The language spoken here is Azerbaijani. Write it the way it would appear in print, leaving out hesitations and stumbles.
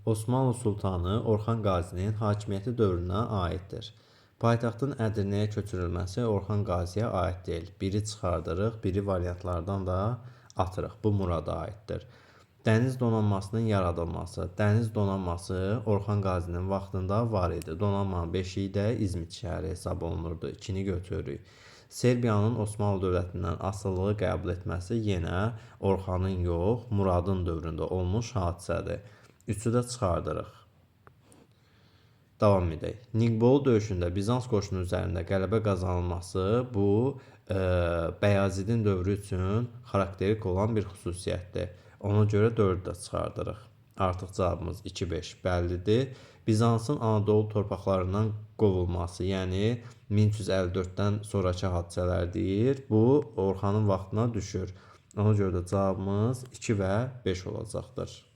Osmanlı sultanı Orxan Qazinin hakimiyyəti dövrünə aiddir. Paytaxtın Ədirnəyə köçürülməsi Orxan Qaziyə aid deyil. Biri çıxardırıq, biri variantlardan da atırıq. Bu Murada aiddir. Dəniz donanmasının yaradılması. Dəniz donanması Orxan Qazinin vaxtında var idi. Donanmanın beşiyi də İzmit şəhəri hesab olunurdu. 2-ni götürürük. Serbiyanın Osmanlı dövlətindən asılılığı qəbul etməsi yenə Orxanın yox, Muradın dövründə olmuş hadisədir. 3-ü də çıxardırıq. Davam edək. Niqbolu döyüşündə Bizans qoşunu üzərində qələbə qazanılması bu Bəyazidin dövrü üçün xarakterik olan bir xüsusiyyətdir. Ona görə 4-ü də çıxardırıq. Artıq cavabımız 2-5 bəllidir. Bizansın Anadolu torpaqlarından qovulması, yəni 1354-dən sonrakı hadisələr deyir. Bu Orxanın vaxtına düşür. Ona görə də cavabımız 2 və 5 olacaqdır.